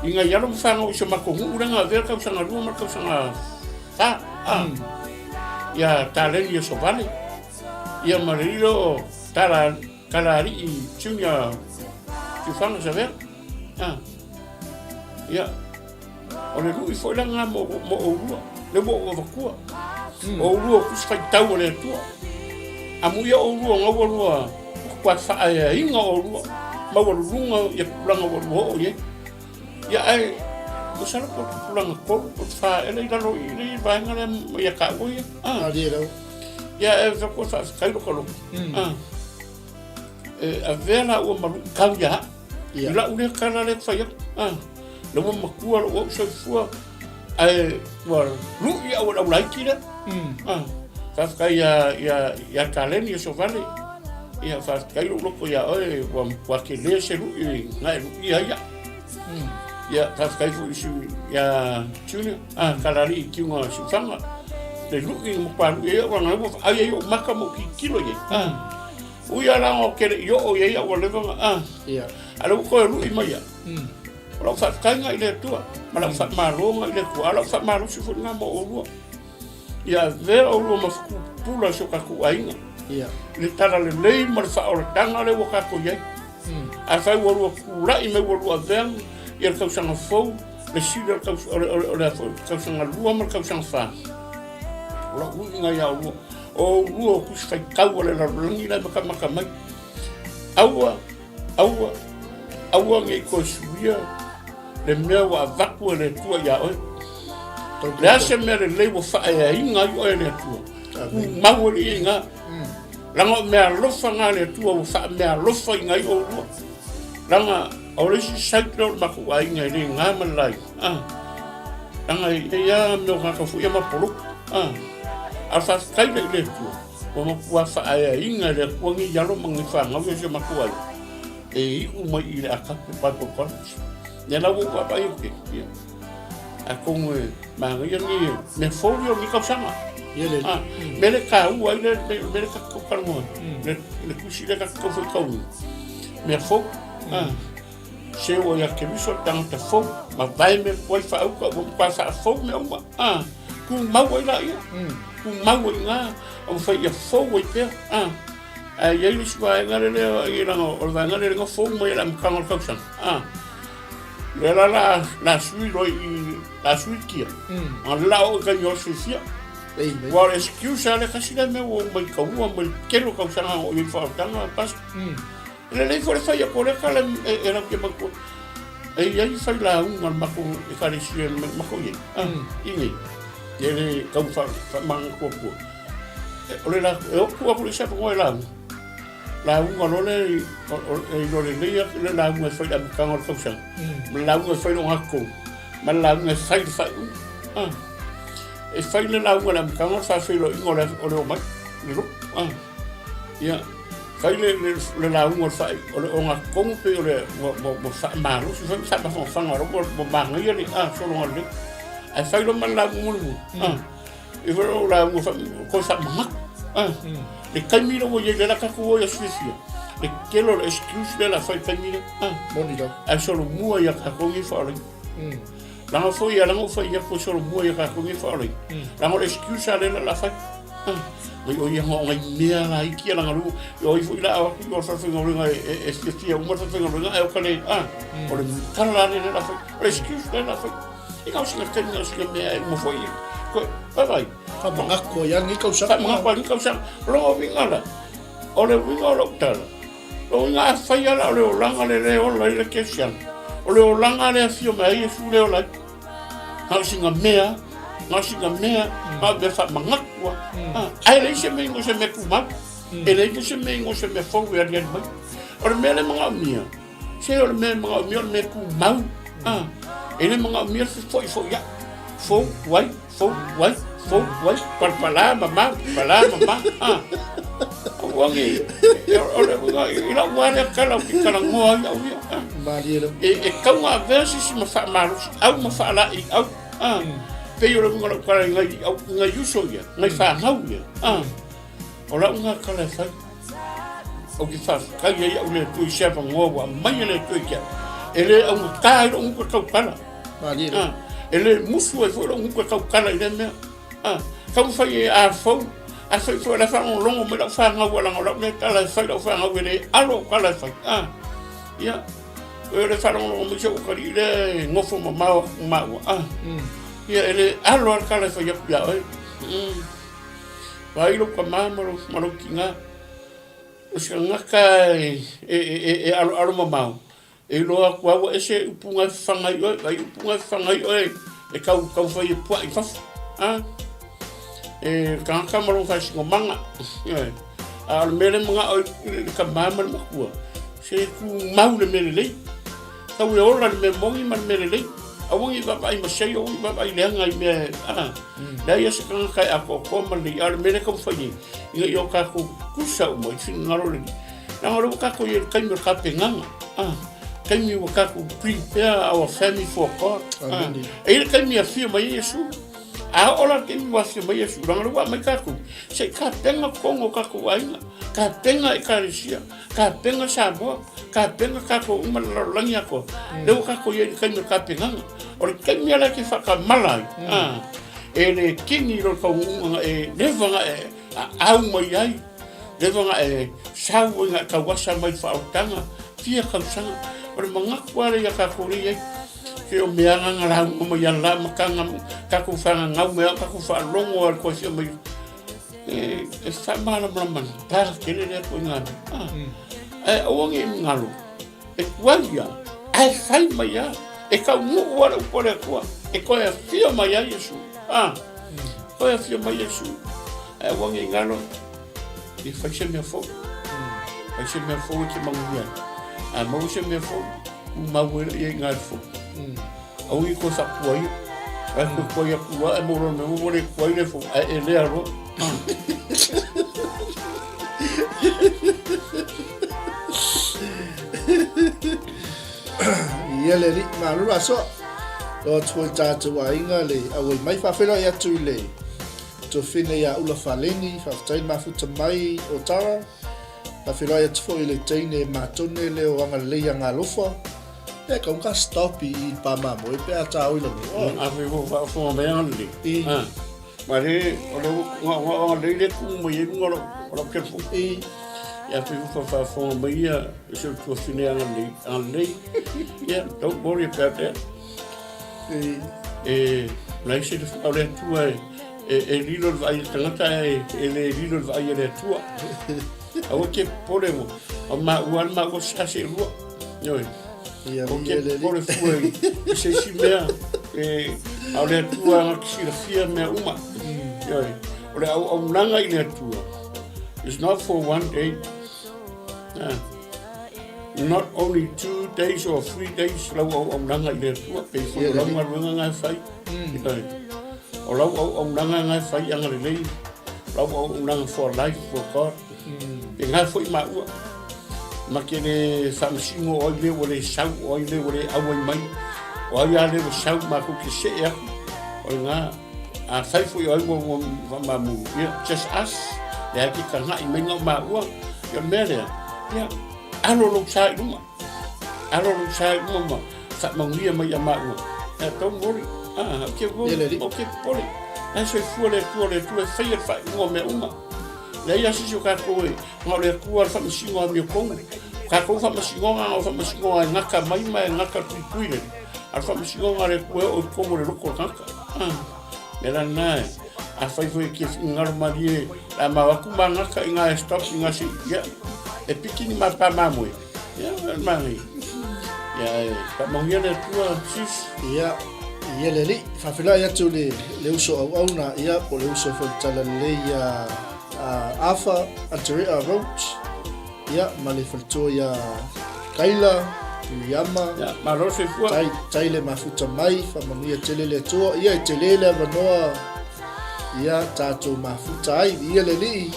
I ngai alo ma whanau i se matou nuu le ngā vea tausaga lua ma le tausaga wha. Ha. Ia Taleni e Sovale. Ia ma le lilo o Tala Kalaalii Junior Tiufaga Savea. Ah. Ia. O le lui foi la ngā mo, mo oulua. Le ua ou avatua. O oulua o tusi faitau a le Atua. Amuia oulua ngaua lua kua whaaeainga oulua. Maualuluga ia tulaga ua lua oo i ai. Ia ae, masalo po o tupulaga tolu po o fa ela i lalo i le vaega lea ia taua ia. Ah. Malie lava. Ia e faapea koe faafetai lou talofa. Ah. E avea laua ma luitau ia au. Ia. I lau lea tala lea e fai atu. Ah. La ua matua lou au soifua ae ua lui au e le au laiti lea. Ah. Faafetai ia ia ia Taleni e Sovale. Ia faafetai lou loto ia oe ua matua tele se lui na e luia ai au. Ia faafetai foi i si ia Junior ah Kalali i Kiuga Siufaga. Le lui na matua lui ai au leaga ua vaai ai ou maka ma ou tilotilo i ai. Ah. Ui a leaga ou te le i oo i ai au ua leva ona ah. Ia. A lea ua toe lui mai au. O lau faafetaiga i le Atua ma lau faamaloga i le Atua, a o lau faamalosi foi lena mo oulua. Ia avea oulua ma fupula i so tatou aiga. Ia. I le talalelei ma le faaolataga lea ua tatou i ai. Afai ua lua tulai mai ua lua avea ia le tausaga fou, le sili o le taus, o le, o le, o le, o le tausaga lua ma le tausaga fa. O lau uiga ia oulua, o oulua o tusi faitau a le lalolagi la e matamata mai. Aua, aua, aua ne i toe suia le mea ua avatu e le Atua ia oe. Le a se mea lelei ua faaeaina ai oe e le Atua, tumau alii i ina. Leaga o meaalofa na a le Atua ua faameaalofaina ai oulua. Leaga o le isi site lea o le matou aiga e le na ma le laina. Ah. Leaga e i ai lava mea o tagata foi ia ma poloka. Ah. A o le faafetai lea i le Atua, ua matua faaeaina e le Atua nei alo ma nei fanau ia o si o matou aiga e iu mai i le Agape Bible College. Ia la ua ou vaavaai atu i ai, ia. Atonu e manaia ni mea fou ia o lenei tausaga. Ia le. Ah, mea le taua ai le mea le tatou talanoa ai. Le tusi lea tatou faitauina. Mea fou. Ah, se ua ia Keriso le tagata fou, mavae mea tuai faauka ua matua faafou mea uma. Ah, tumau ai laia. Tumau ai i ina, a ua fai ia fou ai pea. Ah, ae i ai le isi vaega lea, leaga o le vaega lea na fou mai i le amataga o le tausaga. Ah, Lea la la la sui loa i la sui kia. A le la oo i taimi o le fiafia. Ua o le excuse lava lea tasi lea mea ua ou maitaua mai le tele o tausaga na oo i ai le faaolataga pastor. E lelei foi le fai atu o lea tala e lau te matua. E i ai failauga a le matou ekalesia e matou i ai, i nei, e le tau faamanatua atua. O le la, e oo atu le isi avanoa e lauga. Lauga loa lea e iloa lelei atu le lauga e fai i le amataga o le tausaga, ma le lauga e fai i le ogatotonu, ma le lauga e fai i le faaiuga. E fai le lauga i le amataga o le faafeiloaiga o le omai. le lotu. Ah. Ia, fai le, le, le lauga o le fai, o le ogatotonu pei o le, ua, ua, ua faamalosi foi ma faamafanafana o ua, ua manaia le, ah, sologa lelei. Ae fai loa ma le lauga mulimuli, ah, e foi o lauga fa, koe faamanatu, ah. Le taimi lea ua i ai, lea la tatou o i aso fiafia, le tele o le excuse lea la fai i le taimi lea, ah. Moni lava. Ae solomua ia tatou nei faaolaina. Leaga foi ia, leaga ua fai atu e solomua ia tatou nei faaolaina. Leaga o le excuse lava lea la fai. Mai o ia o ngai mea laiti ia leaga lu, o ai foi la o atu i o le falefaigaluega e fiafia uma le falefaigaluega ae o ka le, o le tala lava lea la fai. O le excuse lea la fai. E na o sina taimi, na o sina mea e uma foi. Koe, vaavaai. Faamanatu ai lava lenei tausaga. Faamanatu ai lenei tausaga. O lona uiga la, o le uiga o lau tala, Lona uiga afai lava la o le olaga lea e ola ai le kerisiano, o le olaga lea e afio mai ai Iesu lea e ola ai. Na o sina mea, na o sina mea, na o mea faamanatu lava. Ae leai se mea i se mea tumau. E leai se mea i se mea fou e aliali mai. O le mea lea e manaomia, se o le mea e manaomia o le mea tumau. E le manaomia le fefoifoiai, fou, tuai, Fou, tuai, fou, tuai, palapala mama, palapala mama. Ah. Aua ne, o le uiga, i lau lava lea tala ou te talanoa ai au ia. Ah. Malie lava. E tau na avea se isi ma faamalosi au ma faalaei au. Ah. Pei o le uiga o lau tala i nai, au, nai uso ia, nai fanau ia. Ah. O lau na tala e fai. Ou te faafetai ai au i le Atua i se avanoa ua aumai e le Atua ia te au. E le augata ai lou gutu e tautala. Malie lava. Ah, e le musu ai foi lou gutu e tautala i lea mea. Ah, taumafai e afou, afai foi o la e faalogologo mai lau fanau leaga o lau lea tala e fai lau fanau e le alo au tala e fai. Ah, ia, o le faalogologo mai si ou atalii lea e nofo mamao atu ma maua. Ah, ia e le alo lava le tala e fai atu ia oe. Mm. Vaai lou tama ma lou, ma lou tina. O se tagata e, e, e, e aloalo mamao, e iloa atu lava ua ese upu na e fafaga ai oe, vaai upu na e fafaga ai oe e tau, taumafai e pua'i i fafo. A? E tagata ma lona faasinomaga. Ioe. A o le mea lea e mana'o ai le tama ma le matua, se tumau le mea lelei. Tau e ola le mea moni ma le mea lelei. Aua ne i vaavaai masei, aua ne i vaavaai leaga i mea, a. Leai lava se tagata e atoatoa ma lelei, a o le mea lea e taumafai nei, ina ia o tatou tutusa uma i finagalo lelei. Leaga o lea ua tatou i ai i le taimi o le tapenaga, a, taimi ua tatou prepare our family for God. A, e i ai le taimi e afio mai ai Iesu. A oo la le taimi ua afio mai Iesu, leaga o lea ua aumai tatou, se i tapena totonu o tatou aiga, tapena Ekalesia, Tapena Samoa, tapena tatou uma le lalolagi atoa. Lea ua tatou i ai i le taimi o le tapenaga. O le taimi lava lea e te faatamala ai, a, e le kini i lou taunuuga na e leva na e aau mai ai, leva na e sau ai na e tauasa mai i le faaolataga, fia tausaga. O le manatu lava lea ia tatou lea i ai, se o mea lava na lauga mai i le amataga, tatou fagagau mai lava, tatou faalogo lava i le toe fia mai. E faamalamalama tala tele lea ituaiga mea. Ah. Ae aua ne i galo, e tuai lava, ae fai mai lava, e taunuu lava le upu a le Atua, e toe afio mai ai Iesu. Ah. Toe afio mai Iesu. Ae aua ne i galo, ia fai se mea fou. Fai se mea fou e te manuia ai. A maua se mea fou, tumau ai lea i ina i le fou. Aua i toe faapuaia. Ae toe tuai atu loa ae maua loa le mea ua le tuai le fou ae elea loa. Ia le alii, malo le asoa. Loa atu foi i le tatou aiga le auai mai. Faafeiloai atu i le tuafine ia Ula Faleni, faafetai le mafuta mai o Tara. Faafeiloai atu foi i le teine matone lea o Agalelei Agalofa. E kau ka stop i i pa mamoe pe a ta oi lalo. Oh. A fe fo fa fo me ang le. I. Ah. Ma le o le nga nga nga le le ku mai e lunga lo o lo ke fu. I. Ya fe fo fa fo mai ia se tu fine ang le ang le. Yeah, don't worry about that. I. E lai se le o le tua e e, e lilo le vaai a le tagata e, e le lilo le vaai a le Atua. Aua ke popole mo, o maua le maua sa se lua. Ioe. Ia, O ia ke le popole fua i, i se isi mea, e, a o le Atua na te silafia mea uma. Ioe. O le auaunaga i le Atua is not for one day. Ah. Not only 2 days or 3 days lau auaunaga i le Atua, pei foi o lau galuega na e fai. Ioe. O lau auaunaga na e fai agalelei. Lau auaunaga for life for God. E ngā foi maua. Ma ke le faamasino o ai le ua le sau, o ai le ua le auai mai, o ai a le ua sau makou ke see aku, o le ngā, a fai foi o ai ua ua faamamu, ia, just us, le ai ke kagaʻi mai ngā o maua, ia o le mea lea, ia, alo lou sa i luma, alo lou sa i luma ma faamanuia mai ia maua, ia, don't worry, ah, ke worry, o ke popole, la e soifua le Atua, o le Atua e faia le faaiuga o mea uma. Leai lava se isi o tatou e na o le Atua le faamasino amiotonu. O tatou faamasinoga na o faamasinoga e gata mai ma e gata tuitui le. A o le faamasinoga a le Atua e oo i totonu o le loto o le tagata. Ah, mea la lena e, afai foi e te finagalo malie le a ma o atu ma gata i na e stop i na se, ia, e piki ni ma pa mamoe. Ia, e manaia. Ia, e faamanuia le Atua, sis. Ia, ia le alii. Faafeiloai atu le, le uso auauna, ia, po o le uso foi i le talalelei ia Arthur Aterea Roach, ia, ma le faletua ia Kaila, Miriama, Ia, malo le soifua. Tai, tai le mafuta mai, faamanuia tele le Atua. Ia, e tele le avanoa, ia, tatou mafuta ai. Ia le alii.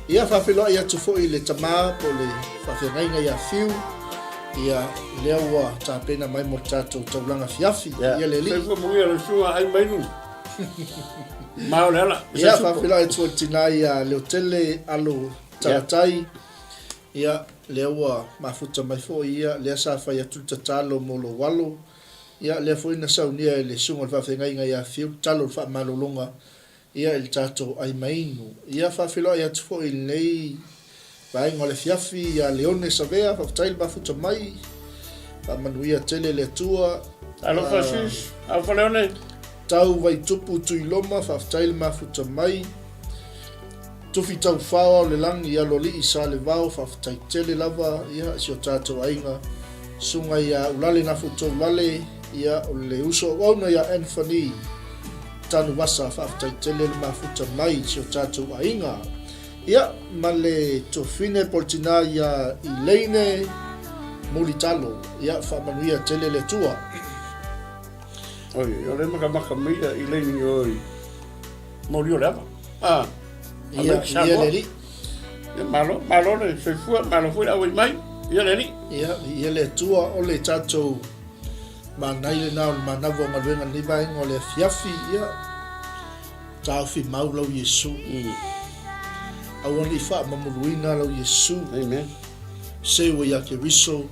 Ia, faafeiloai atu foi i le tama po o le faafeagaiga ia Fiu, ia, lea ua tapena mai mo le tatou taulaga afiafi. Ia, Ia le alii. Soifua manuia lau susuga ai mainu. Ma o le ala. Ia, faafeiloai atu foi i le tina ia Leotele Alo Talatai. Ia, lea ua mafuta mai foi ia, lea sa fai atu le tatalo mo lou alo. Ia, lea foi na saunia e le susuga i le faafeagaiga ia Fiu le tatalo o le faamalologa ia i le tatou ai mainu. Ia faafeiloai atu foi i lenei vaega o le afiafi ia Leone Savea, faafetai le mafuta mai, faamanuia tele le Atua. Alofa sis, alofa Leone. Tau Vaitupu Tuiloma, faafetai le mafuta mai. Tufi Taufao ao le lagi, Aloalii Salevao, faafetai tele lava ia si o tatou aiga. Susuga ia Ulale Nafuto Ulale, ia o le uso auauna ia Anthony Tanuvasa, faafetai tele le mafuta mai si o tatou aiga. Ia, ma le tofine po o le tina ia Elaine Mulitalo, ia faamanuia tele le Atua. Oi, o le makamaka mai ia Elaine oi. Moli o le ava. Ah. Ia, ia le alii. Ia, malo, malo le soifua, malo foi le auai mai. Ia le alii. Ia, ia le Atua, o le tatou manai lena o le manava o galuega lenei vaega o le afiafi, ia, taofi mau lau Iesu. Aua ne i faamamuluina lau Iesu. Amen. Se ua ia Keriso,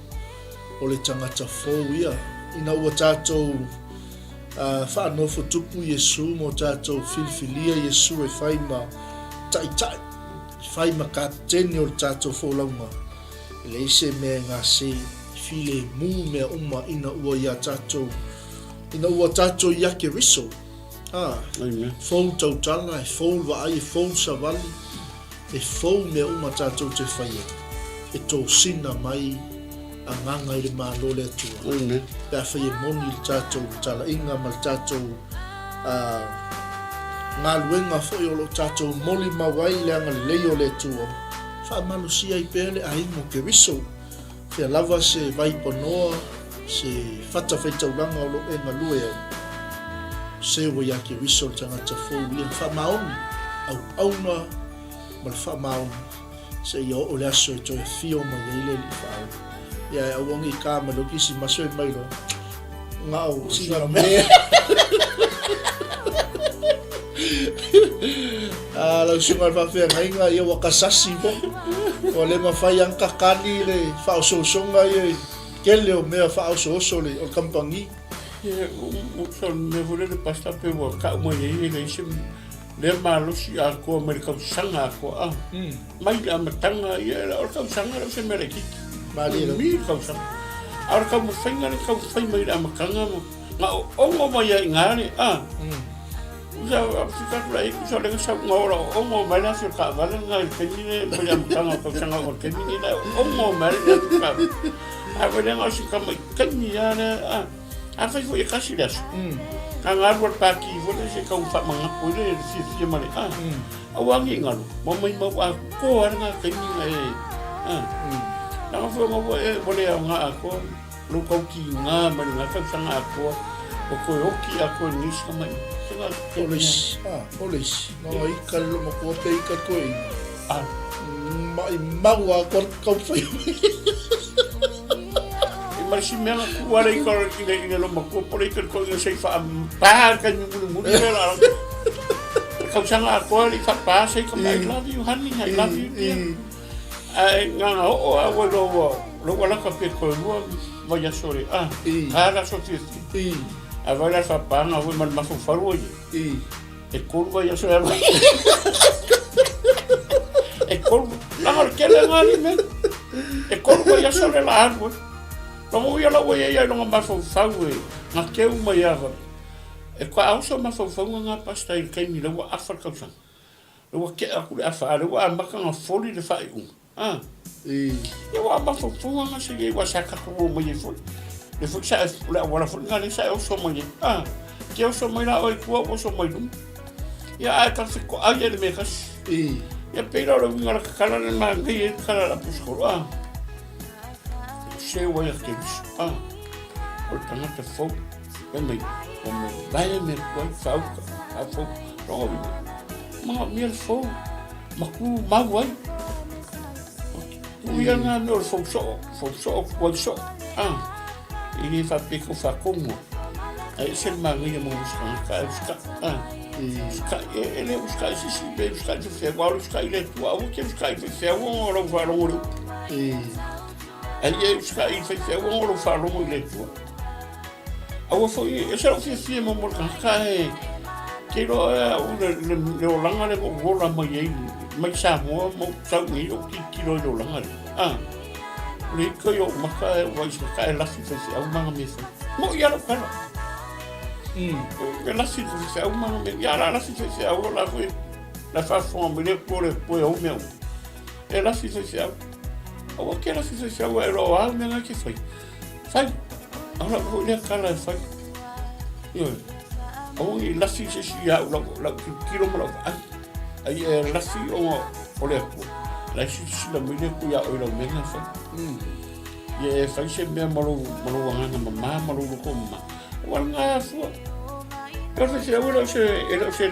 o le tagata fou ia. Ina ua tatou Ā, faanofo tupu Iesū mō tātou, filifilia Iesū e whai ma Taitai, e whai ma Kapitene o le tātou folauga. E leai se mea e gase, e filemu mea uma ina ua i a tātou, ina ua tātou i a Keriso. Ā, fou tautala, e fou le vaai, e fou le savali, e fou mea uma tātou te whaia, e tōsina mai agaga i le Malo o le Atua. Amen. Pe afai e moni le tatou talaiga ma le tatou galuega foi o lo o tatou molimau ai i le agalelei o le Atua, faamalosia ai pea le aiga o Keriso. Fea lava se vaipanoa, se fatafaitaulaga o lo o e galue ai, se ua ia Keriso le tagata fou ia, faamaoni, auauna ma le faamaoni. Seia oo le aso e toe afio mai ai le Alii Faaola. Ia e aua nei ka mai loa kisimaso e mai loa ngao sina mea. A lau susuga i le faafeagaiga, ia ua kasasi foi. Ua le mafai lava ona kakali le faaosoosoga ia i tele o mea faaosooso o le kamupani. Ia, o le mea foi lele Pastor pe ua tau mai ai e leai se Lea malosi atoa mai le tausaga atoa a. Mai le amataga ia o le tausaga lea o se mea laitiiti. Malie lava. Umi le tausaga. A o le taumafaiga lea taumafai mai le amataga ma na oogo mai ai i ina le a. Usa fika atu la i usa lea sau na ola oogo mai le afi o le taavale lena i le taimi lea mai le amataga o le tausaga oo i le taimi lenei la e oogo mai le afi o le taavale. A foi lea na o si tamaitaimi lava lea a. Afai foi e tasi le aso, na ona alu a le pati foi lea se i tau faamanatu ai le fiafia ma le a. Aua ne i galo, ua maimau atoa lava lena taimi na e a. Leaga foi ona ua e ua le aoga atoa lou tautiga mai lena tausaga atoa ua toe oti atoa i lenei isi tamaiti. O le isi, a, o le isi, na ona ika le lomatua pe ika le toeaina. A. Maimau a koa kau whai. I ma si mea na kua le ika i le, i le lomatua po le ika le toeaina sei wha pā ka ni muli muli le la. Kausanga a koa le i wha pā sei ka I love you honey, I love you dear. Ae nganga oo a ua loa, loa laka pe koe lua vai aso le, a, a la so fia fia. A vai la whapanga hoi ma le mafaufau ai. E kolu vai aso e alu. E kolu, langa le kele ngā ni me. E kolu vai aso le la alu. Longo ia la ua ia longa mafaufau e, ngā keu mai awa. E kua auso mafaufau ngā pasta i kaimi la ua afa le kausanga. Lea ua tea atu le afa, a lea ua amata ona foli le faaiuga. A. Ia ua mafaufau lava se i aua sa tatou o mai ai foi. Le foi sa e, o le auala foi lena lea sa e oso mai ai. A. Te oso mai la oe i tua, ua oso mai i luma. Ia ae ka fetoai ai le mea e tasi. Ia pei la o le uiga o le tatala le manaia ai le tatala a le aposetolo. A. Seu ai a Keriso. A. O le tagata fou. Fai mai, ua mavae mea tuai, faauka, faafou, logo uiga. Manaomia le fou, ma tu mau ai. Tu ia ngā mea o le fou soo, fou soo, tuai soo. Ah, e le faapea kau faatonua. Ae ese le manaia mo usikagata, ae usikai. Ah, usikai, e, e le usikai sisi, pe usikai faifeau, a o le usikai le Atua, aua ke usikai faifeau ona o lau faalogo i le upu. Ae ia usikai faifeau ona o lau faalogo i le Atua. Aua foi, e se lou fiafia mo mo le tagata e te iloa e au le, le, le olaga le ou ola mai ai mai Samoa ma ou sau nei ou tilotilo i le olaga lea. Ah, o le ika i ou maka e ua i ka e lafi faifeau ma nga mea fai. Mo ia lau tala. E lafi faifeau ma nga mea. Ia la lafi faifeau o la foi la faafofoga mai le Atua le Atua e ou mea uma. E lafi faifeau. Aua ke lafi faifeau e loa au mea nga ke fai. Fai. A o lau foi lea tala e fai. Ioe. Aua ne i lafi se isi ia au lau, lau tilotilo ma lau vaai. Ai e lafi ona o le Atua. La e silasila mai le Atua ia oe i lau mea na e fai. Ia e fai se mea ma lou, ma lou agaga mama ma lou loto mama. Aua le gafua. E o se e le o se, e le o se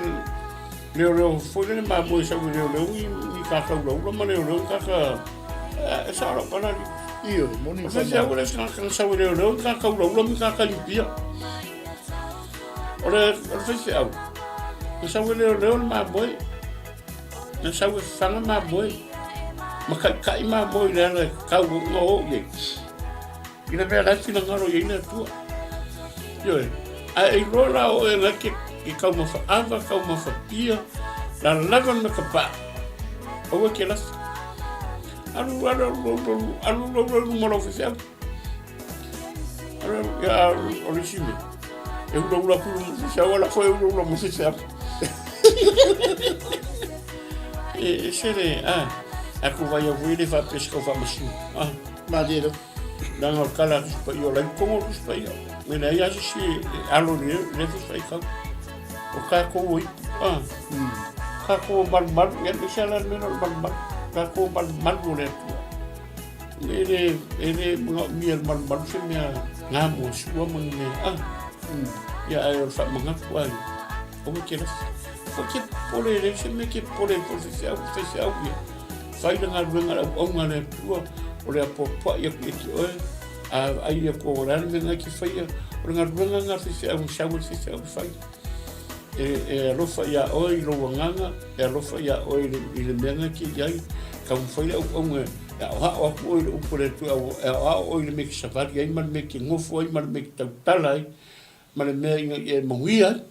leoleo foi lele mamoe e sau e leoleo ni, ni kaka ulaula ma leoleo ni kaka, e sao lau tala alii. Ioe, moni O faifeau e le o se tagata na sau e leoleo ni kaka ulaula ma ni kaka inipia. O le, o le faifeau, na sau e leoleo le mamoe, na sau e fafaga mamoe, ma kaʻikaʻi mamoe i le ala e kau na o i ai. I le mea la e finagalo i ai le Atua. Ioe, ae e iloa la oe la ke i kaumafa ava, kaumafa pia, la lava me ka paa. Aua ke lafi. Alu, alu, alu, alu, alu, alu, alu, alu, ma lau faifeau. Alu, alu, ia, o le isi mea. E ula ula aku i faifeau, ala foi e ula ula mo faifeau. E, e se le, a, aku vai au le faapea se kau faamasino. Ah. Malie lava. Leaga o le tala a Tusi Paia, o la e i totonu o le Tusi Paia. E leai lava se isi e alo i lea Tusi Faitau. O tatou o ipu, a, tatou o malumalu, ia aemaise lava la le mea lea o le malumalu. Tatou o malumalu o le Atua. E le, e le manaomia e le malumalu se mea gamua sua ma ni mea, a. Ia ae o le faamanatu lava ia, aua e te lafi. Aua e te popole, e leai se mea e te popole ai po o le faifeau, faifeau ia. Fai le galuega a le auauna a le Atua, o le apoapoai atu ia te oe, a vaai atu o le a le mea lena e te faia, o le galuega lena a le faifeau e sau ai le faifeau e fai. E, e alofa iā oe i lou agaga, e alofa iā oe i le, i le mea lena e te i ai, taumafai le auauna e aoao atu oe i le upu a le Atua, e aoao oe i le mea e te savali ai ma le mea e te nofo ai ma le mea e te tautala ai, ma le mea ina ia e manuia ai.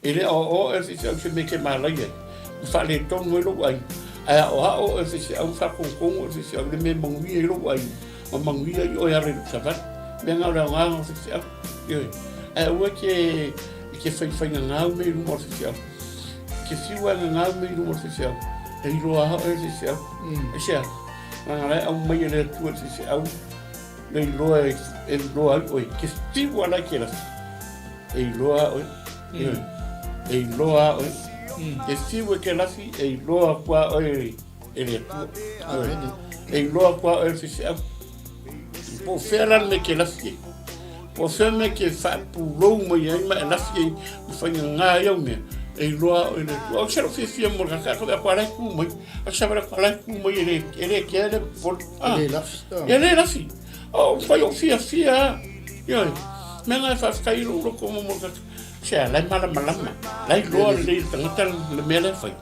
E le aoao e le faifeau se mea e te malaia ai, ma faaletonu ai lou aiga, ae aoao e le faifeau ma faatonutonu e le faifeau i le mea e manuia ai lou aiga, ma manuia ai oe e ala i lou savali. O mea na o le aoga o le faifeau. Ioe. Ae aua e te, e te faifaigagau mea i luma o le faifeau. E te fiu lava e gagau mea i luma o le faifeau, e iloa lava oe e le faifeau. Aisea? Leaga la e aumai e le Atua i le faifeau le iloa e iloa ai oe, ke fiu lava la e te lafi. E iloa oe. E iloa oe. E fiu e ke lafi, e iloa atu lava oe e le Atua. Amene. E iloa atu lava oe e le faifeau. Po o fea la le mea e te lafi ai. Po o fea mea e te faapulou mai ai ma e lafi ai ma faigagā ai au mea, e iloa oe e le Atua. Ou te lou fiafia mo le tagata, a ko la e tu mai, a te savali atu la e tu mai e le, e le kea le popole. E le lafi. E le lafi. O fai ou fiafia lava. Ioe. Mea na e faafetai i lou loto mo mo le tagata. Se a la e malamalama, la e iloa lelei e le tagata le mea la e fai.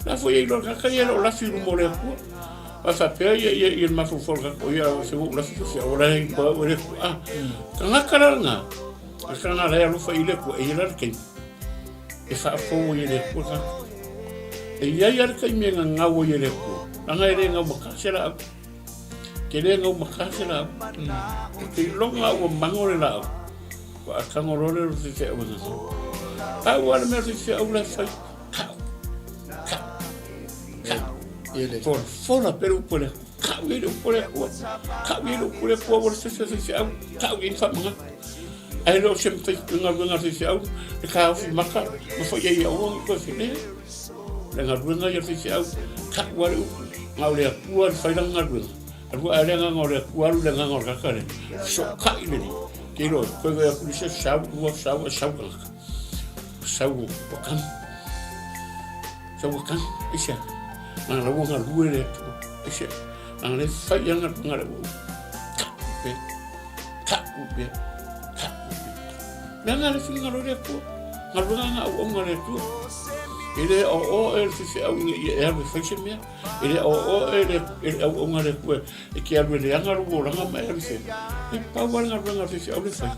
La foi e iloa le tagata ia e le o lafi i luma o le Atua. A faapea ia ia ia le mafaufau o le tagata, o ia se ua ou lafi se o la e iloa au e le Atua. Ah, tagata la lena, o le tagata la e alofa i le Atua, e i ai la le taimi e faafou ai e le Atua le tagata. E i ai lava le taimi e gagau ai e le Atua, leaga e le gaumatā se laau. Ke le gaumatā se laau. Ou te iloga ua mago le laau, ua tago loa lea o le faifeau e gagau. Pau lava le mea o le faifeau la e fai, kau, kau, kau. Folafola pea le upu a le Atua, kau i ai le upu a le Atua, kau i ai le upu a le Atua ua le fefe faifeau, kau i ai ni faamagalo. Ae le o se galuega a le faifeau le taofi maka ma fai ai aua ne i toe fele. Le galuega ia a le faifeau, kau lava le upu, na o le Atua e fai lana galuega. Alu ae le agaga o le Atua, alu le agaga o le tagata lea, fesootai lelei. Te iloa, toe vaai atu le isi aso, sau, lua, sau, ae sau tagata. Sau ua tanu. Sau ua tanu. Aisea? Leaga la ua galue le Atua. Aisea? Leaga la e fai lava galuega a le auauna. Tau pea, tau pea, tau pea. Mea na le finagalo o le Atua. Galuega na auauna a le Atua. E le aoao e le faifeau ina ia e alu e fai se mea. E le aoao e le, e le auauna a le Atua e te alu e leaga lou olaga ma e alu i fea. E pau lava le galuega a le faifeau le fai,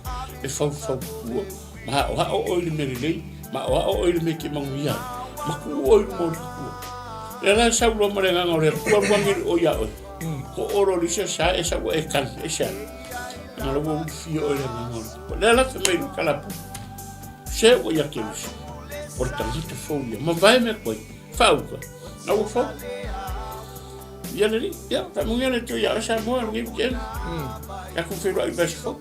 e faufautua ma aoao oe i le mea lelei, ma aoao oe i le mea e te manuia ai, ma tuu oe i luma o le Atua. Lea la e sau loa ma le agaga o le Atua alu ane oe ia oe. Ko olo le isi sa e sau e kan e sa. Nga la ua ulufia oe le agaga o le Atua. Lea la fai mai le kalapu. Se ua ia Keriso. O le tagata fou ia. Mavae mea tuai. Faauka. Na ua fou. Ia le alii, ia, faamanuia le Atua ia oe Samoa i lenei weekend. Tatou feiloai i le vaiaso fou.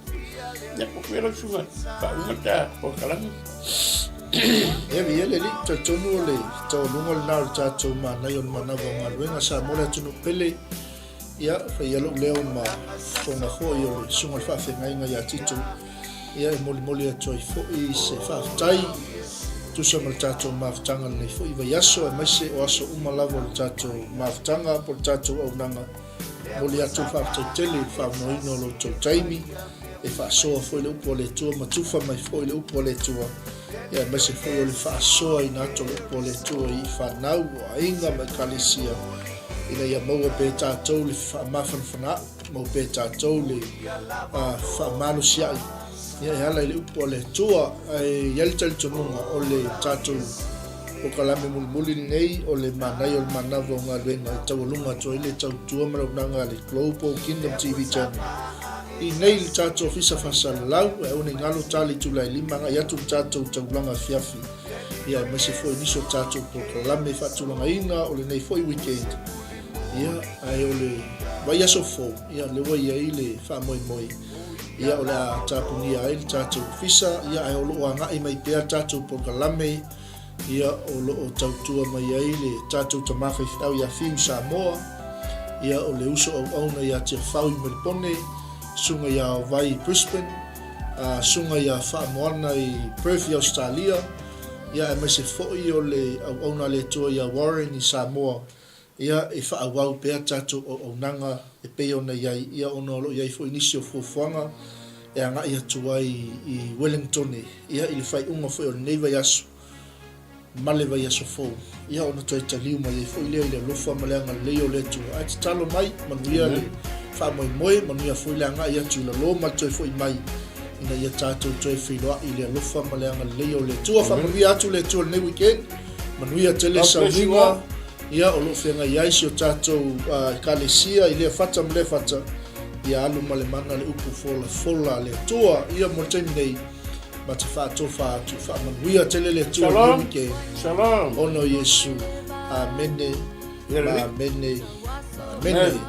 Ia, ko koe lau susuga, faauma ta polokalame. Ia, viia le Alii, talitonu o le taualuga lena o le tatou manaia o le manava o galuega Samoa le atunuu pele. Ia, fai ia lou leo ma fofoga foi o le susuga i le faafeagaiga ia Tito. Ia, e molimoli atu ai foi se faafetai tusa ma le tatou mafutaga lenei foi vaiaso, aemaise o aso uma lava o le tatou mafutaga po o le tatou auaunaga. Momoli atu le faafetai tele i le faaunoaina o lo outou taimi e faasoa foi le upu a le Atua ma tufa mai foi le upu a le Atua, ia aemaise foi o le faasoaina atu o le upu a le Atua i fanau, o aiga ma ekalesia, ina ia maua pea e tatou le faamafanafanaai, maua pea e tatou le faamalosiai, ia e ala i le upu a le Atua. Ae i ai le talitonuga o le tatou polokalame mulimuli lenei o le manaia o le manava o galuega e taualuga atu ai le tautua ma le auaunaga a le Global Kingdom TV Channel i nei le tatou Ofisa Faasalalau e aua ne i galo tali itula e lima agai atu le tatou taulaga afiafi ia aemaise foi nisi o tatou polokalame faatulagaina o lenei foi weekend ia ae o le vaiaso fou ia lea ua i ai le faamoemoe ia o le a tapunia ai le tatou ofisa ia ae o lo o agai mai pea le tatou polokalame ia o lo o tautua mai ai le tatou tama faifeau ia Fiu Samoa ia o le uso auauna ia Tiafau i Melipone susuga ia Aovai i Brisbane a susuga ia Faamoana i Perth i Ausetalia ia aemaise foi o le auauna a le Atua ia Warren i Samoa Ia, e faaauau pea tatou auaunaga e pei ona i ai, ia ona o lo o i ai foi nisi o fuafuaga e agai atu ai i Wellingtone, ia i le faaiuga foi o lenei vaiaso ma le vaiaso fou, ia ona toe taliu mai ai foi lea i le alofa ma le agalelei o le Atua. Ae tatalo mai, manuia le faamoemoe, manuia foi le agai atu i lalo ma le toe foi mai, ina ia tatou toe feiloai i le alofa ma le agalelei o le Atua. Faamanuia atu le Atua i lenei weekend, manuia tele sauniga. Ia, o lo o feagai ai si o tatou Ekalesia i lea fata ma lea fata, ia alu ma le mana le upu folafola a le Atua. Ia, mo le taimi nei, ma te faatofa atu, faamanuia tele le Atua i lenei weekend. Shalom. Ona o Iesu. Amene, ma amene, ma amene.